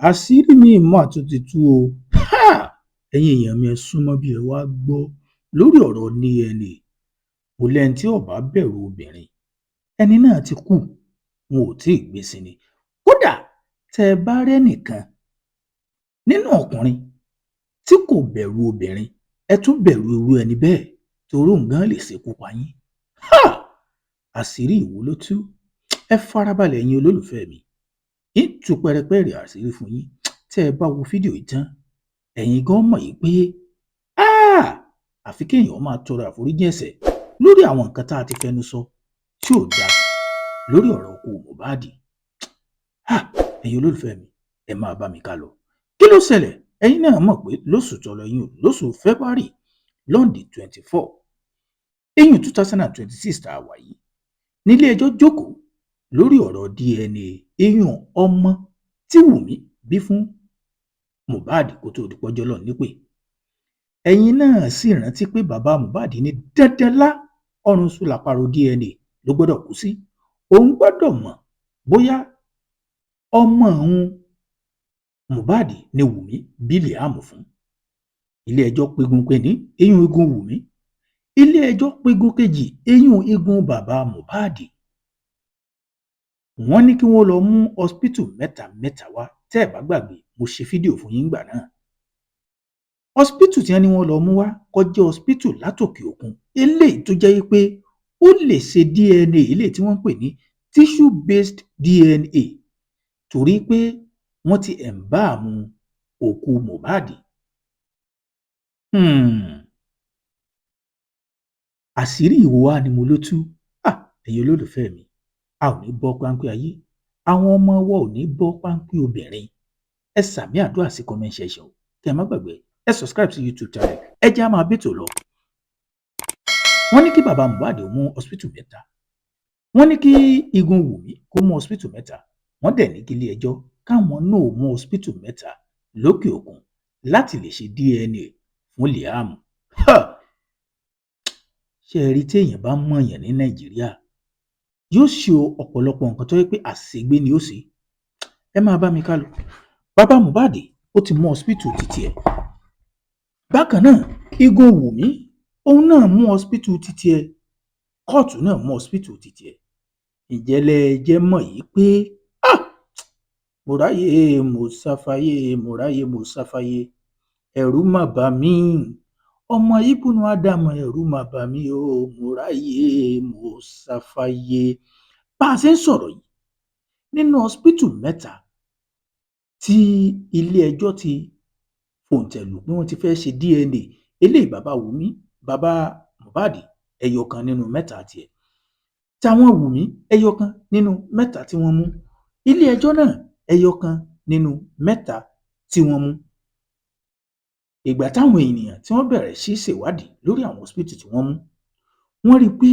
Àṣírí mi mà tún ti tú o. Ẹ̀yin èèyàn mi, ẹ súnmọ́ bí ẹ wàá gbọ́ lórí ọ̀rọ̀ DNA. Mo lẹ́ni tí ó bá bẹ̀rù obìnrin, ẹni náà ti kú, wọn ò tí ì gbé sí ni. Kódà tẹ́ ẹ bá rẹ́nìkan nínú ọkùnrin tí kò bẹ̀rù obìnrin, ẹ tún bẹ̀rù irú ẹni bẹ́ẹ̀, torí òun gan lè ṣekú pa yín. Àṣírí ìwo ló tú? Ẹ farabalẹ̀, ẹ̀yin olólùfẹ́ mi, ń tú pẹ́rẹpẹ́rẹ àṣírí fún yín. Tẹ́ ẹ bá wo fídíò yìí tán, ẹ̀yin gan mọ̀ yìí pé àfi kéèyàn máa tọrọ àforíjì ẹ̀ṣẹ̀ lórí àwọn nǹkan tá a ti fẹnu sọ tí ò dáa lórí ọ̀rọ̀ ikú Mohbad. Ẹ̀yin olólùfẹ́ mi, ẹ máa bá mi ká lọ. Kí ló ṣẹlẹ̀? Ẹ̀yin náà mọ̀ pé lóṣù tó lọ yín, lóṣù February lọ́ndì 24, eyín 2026 tá a wà yìí, nílé ẹjọ́ jókòó lórí ọ̀rọ̀ DNA, eyín ọmọ tí Wùmí bí fún Mohbad kó tóó di pọ́jọ́ lọ nípè. Ẹ̀yin náà sì rántí pé bàbá Mohbad ní dandan lá ọrùn sùlàpàrọ̀ DNA ló gbọ́dọ̀ kú sí, òun gbọ́dọ̀ mọ̀ bóyá ọmọ òun Mohbad ni Wùmí bí Liam fún. Iléẹjọ́ pégun kínní, eyín igun Wùmí. Iléẹjọ́ pégun kejì, eyín igun bàbá Mohbad. Wọ́n ní kí wọ́n lọ mú hospital mẹ́ta mẹ́ta wá. Tẹ́ ẹ̀ bá gbàgbé, mo ṣe fídíò fún yín gbà náà. Hospital tí wọ́n ní wọ́n lọ mú wá kọjá hospital látòkè òkun, eléyìí tó jẹ́ pé ó lè ṣe DNA, eléyìí tí wọ́n ń pè ní tissue based DNA, torí pé wọ́n ti embalm òkú Mohbad. Àṣírí ìwo wa ni mo ló tú? Ẹ̀yin olólùfẹ́ mi, a ò ní bọ́ páńpẹ́ ayé, àwọn ọmọ wa ò ní bọ́ páńpẹ́ obìnrin. Ẹ sàmì àdúrà sí comment section o. Kẹ́ ẹ má gbàgbé, ẹ subscribe sí YouTube channel. Ẹ jẹ́ á máa bẹ́tò lọ. Wọ́n ní kí bàbá Mohbad mú hospital mẹ́ta, wọ́n ní kí igun Wùmí kó mú hospital mẹ́ta, wọ́n dẹ̀ ní kí ilé-ẹjọ́ káwọn náà mú hospital mẹ́ta lókè òkun láti lè ṣe DNA fún Liam. Ṣé ẹ rí, téèyàn bá mọ̀yàn ní Nàìjíríà, yóò ṣe ọ̀pọ̀lọpọ̀ nǹkan tó jẹ́ pé àṣegbé ni ó ṣe. Ẹ máa bá mi ká lọ. Bàbá Mohbad, ó ti mú hospital títí ẹ̀. Bákan náà, igun Wùmí, òun náà mú hospital títí ẹ̀. Kóòtù náà mú hospital títí ẹ̀. Ǹjẹ́ lẹ jẹ́ mọ̀ yìí pé mo ráyè, mo sáfáyé, mo ráyè, mo sáfáyé, ẹ̀rù mà bà mí, ọmọ ibùnú ádámù, ẹ̀rù mà bà mí o, mo ráyè, mo sáfáyé. Bá a ṣe ń sọ̀rọ̀ yìí, nínú hospital mẹ́ta tí ilé-ẹjọ́ ti fòǹtẹ̀ lù pé wọ́n ti fẹ́ẹ́ ṣe DNA eléyìí, bàbá Wùmí, bàbá Mohbad, ẹyọ kan nínú mẹ́ta tiẹ̀, táwọn Wùmí, ẹyọ kan nínú mẹ́ta tí wọ́n mú, ilé-ẹjọ́ náà, ẹyọ kan nínú mẹ́ta tí wọ́n mú. Ìgbà táwọn ènìyàn tí wọ́n bẹ̀rẹ̀ sí í ṣèwádìí lórí àwọn hospital tí wọ́n mú, wọ́n rí i pé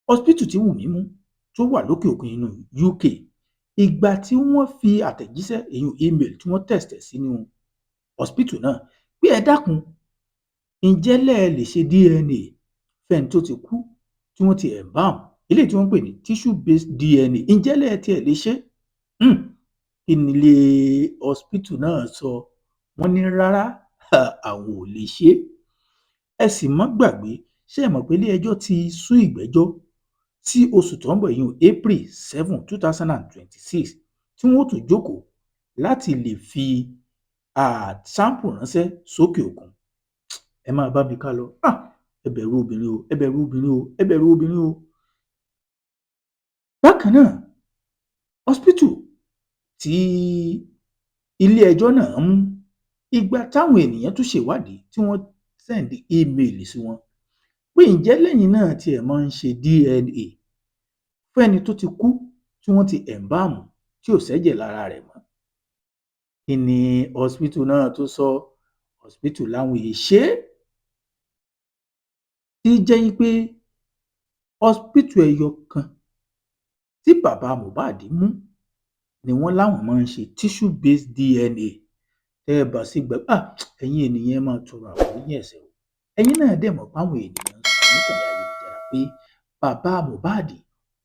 hospital tí Wùmí mú tó wà lókè òkun inú UK, ìgbà tí wọ́n fi àtẹ̀jíṣẹ́, èyí email, tí wọ́n text ẹ̀ sínú hospital náà pé, "Ẹ dákun, ǹjẹ́ lẹ lè ṣe DNA fẹ́ni tó ti kú tí wọ́n ti embalm, eléyìí tí wọ́n ń pè ní tissue based DNA, ǹjẹ́ lẹ tiẹ̀ lè ṣe?" Kí ni ilé hospital náà sọ? Wọ́n ní rárá, àwọn ò lè ṣe é. Ẹ sì má gbàgbé, ṣé ẹ mọ̀ pé ilé-ẹjọ́ ti sún ìgbẹ́jọ́ sí oṣù tó ń bọ̀, ìyún April 7, 2026, tí wọ́n ó tún jókòó láti lè fi sample ránṣẹ́ sókè òkun. Ẹ máa bá mi ká lọ. Ẹ bẹ̀rù obìnrin o, ẹ bẹ̀rù obìnrin o, ẹ bẹ̀rù obìnrin o. Bákan náà, hospital tí ilé-ẹjọ́ náà mú, ìgbà táwọn ènìyàn tún ṣèwádìí, tí wọ́n send email sí wọn pé, ǹjẹ́ lẹ́yìn náà tiẹ̀ máa ń ṣe DNA fẹ́ni tó ti kú, tí wọ́n ti embalm, tí ò sẹ́jẹ̀ lára rẹ̀ mọ́? Kí ni hospital náà tó sọ? Hospital láwọn èé ṣe é. Tí jẹ́ pé hospital ẹyọ kan tí bàbá Mohbad mú ni wọ́n láwọn máa ń ṣe tissue based DNA. Tẹ́ ẹ bá sì gbà, ẹ̀yin ènìyàn, ẹ máa tọrọ àforíjì ẹ̀ṣẹ̀ o. Ẹ̀yin náà dẹ̀ mọ̀ páwọn ènìyàn ń sọ níkànnì ayélujára pé bàbá Mohbad,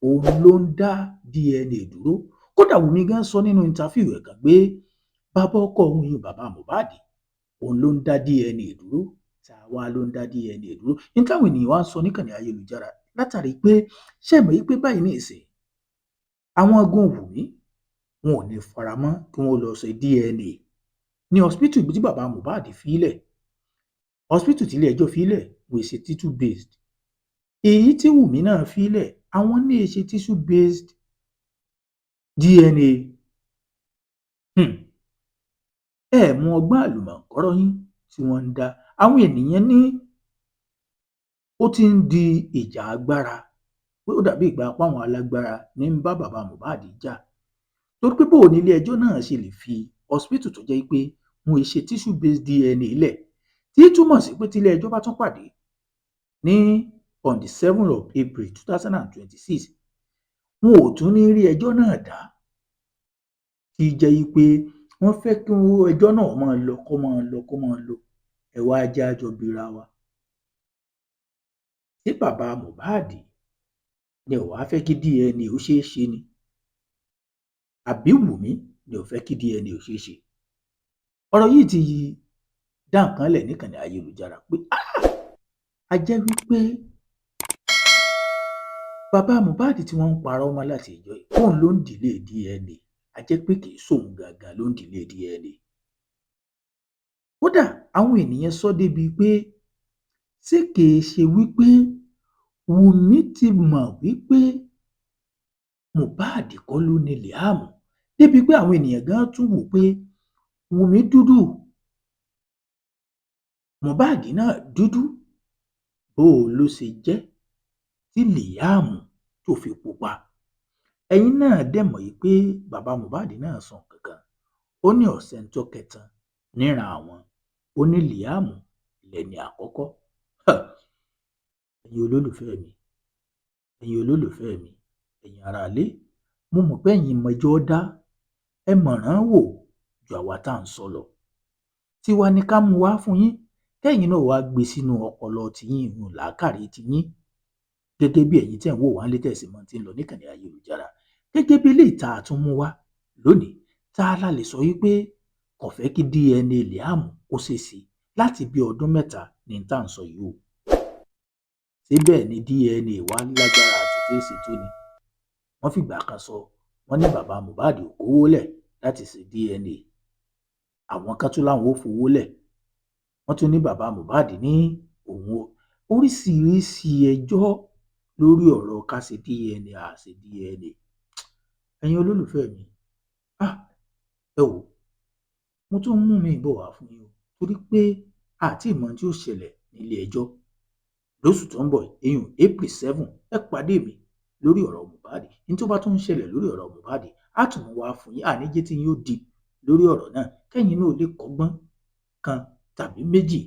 òun ló ń dá DNA dúró. Kódà, Wùmí gan sọ nínú interview ẹ̀ kan pé bàbá ọkọ òun yìí, bàbá Mohbad, òun ló ń dá DNA dúró. Tá a wá ló ń dá DNA dúró ní táwọn ènìyàn wá ń sọ níkànnì ayélujára, látàrí pé ṣé mọ̀ pé báyìí ní ìsìn, àwọn agun Wùmí wọn ò ní faramọ́ kí wọ́n lọ ṣe DNA ní hospital ibi tí bàbá Mohbad fi lẹ̀. Hospital tí ilé-ẹjọ́ fi lẹ̀ wọ́n ṣe tissue based. Èyí tí Wùmí náà fi lẹ̀, àwọn ní ṣe tissue based DNA. Ẹ mú ọgbọ́n àlùmọ̀kọ́rọ́ yín tí wọ́n ń dá. Àwọn ènìyàn ní ó ti ń di ìjà agbára, pé ó dàbí ìgbà páwọn alágbára ní ń bá bàbá Mohbad jà, torí pé bóò ní ilé-ẹjọ́ náà ṣe lè fi hospital tó jẹ́ pé wọn ṣe tissue based DNA lẹ̀, tí túmọ̀ sí pé tí ilé-ẹjọ́ bá tún pàdé ní on the 7 of April 2026, wọn ò tún ní rí ẹjọ́ náà dá, tí jẹ́ pé wọ́n fẹ́ kí ẹjọ́ náà máa lọ, kó máa lọ, kó máa lọ. Ẹ wá jẹ́ á jọ bira wa: ṣé bàbá Mohbad ni ò wá fẹ́ kí DNA ó ṣeé ṣe ni, àbí Wùmí ni ò fẹ́ kí DNA ó ṣeé ṣe? Ọ̀rọ̀ yìí ti dá nǹkan lẹ̀ níkànnì ayélujára pé a jẹ́ wípé bàbá Mohbad tí wọ́n ń parọ́ mọ́ láti ìjọ yìí, òun ló ń delay DNA, a jẹ́ pé kì í ṣòun gangan ló ń delay DNA. Kódà, àwọn ènìyàn sọ débi pé ṣé kìí ṣe wípé Wùmí ti mọ̀ wípé Mohbad kọ́ ló ní Liam, débi pé àwọn ènìyàn gan tún wò pé Wùmí dúdú, Mohbad náà dúdú, bó o ló ṣe jẹ́ tí Liam tó fi pupa? Ẹ̀yin náà dẹ̀ mọ̀ pé bàbá Mohbad náà sọ nǹkan kan, ó ní ọ̀sẹ̀ tó kẹta níran àwọn, ó ní Liam lẹni àkọ́kọ́. Ẹ̀yin olólùfẹ́ mi, ẹ̀yin olólùfẹ́ mi, ẹ̀yin aráalé, mo mọ̀ pé ẹ̀yin mọjọ́ dá, ẹ mọ̀ràn wò ju àwa tá à ń sọ lọ. Tiwa ni ká mú wá fún yín, kẹ́yìn náà wàá gbé sínú ọpọlọ tiyín, ìhun làákàrè tiyín, gẹ́gẹ́ bí ẹ̀yin tẹ́ ń wò wá nílé, tẹ̀sí mọ́ tí ń lọ níkànnì ayélujára. Gẹ́gẹ́ bí eléyìí tá a tún mú wá lónìí, tá a la lè sọ wípé kò fẹ́ kí DNA Liam kó ṣeé ṣe láti bí ọdún 3 ní tá à ń sọ yìí o. Ṣé bẹ́ẹ̀ ni DNA wá lágbára àti ṣeéṣe tó ni? Wọ́n fìgbà kan sọ, wọ́n ní bàbá Mohbad ò kówó lẹ̀ láti ṣe DNA. Àwọn kan tún láwọn ò fowó lẹ̀. Wọ́n tún ní bàbá Mohbad ní òun ò. Oríṣiríṣiì ẹjọ́ lórí ọ̀rọ̀ ká ṣe DNA, à ṣe DNA. Ẹ̀yin olólùfẹ́ mi, ah, ẹ wò, mo tún mú mi bọ̀ wá fún yín o, torí pé àti ìmọ̀ tí ó ṣẹlẹ̀ nílé ẹjọ́ lóṣù tó ń bọ̀, ìyún April 7. Ẹ pàdé mi lórí ọ̀rọ̀ Mohbad. Ní tó bá tún ń ṣẹlẹ̀ lórí ọ̀rọ̀ Mohbad, á tún mú wá fún yín. Àníjẹ́ tí yín ó di lórí ọ̀rọ̀ náà, kẹ́yìn náà lè kọ́gbọ́n kan tàbí méjì.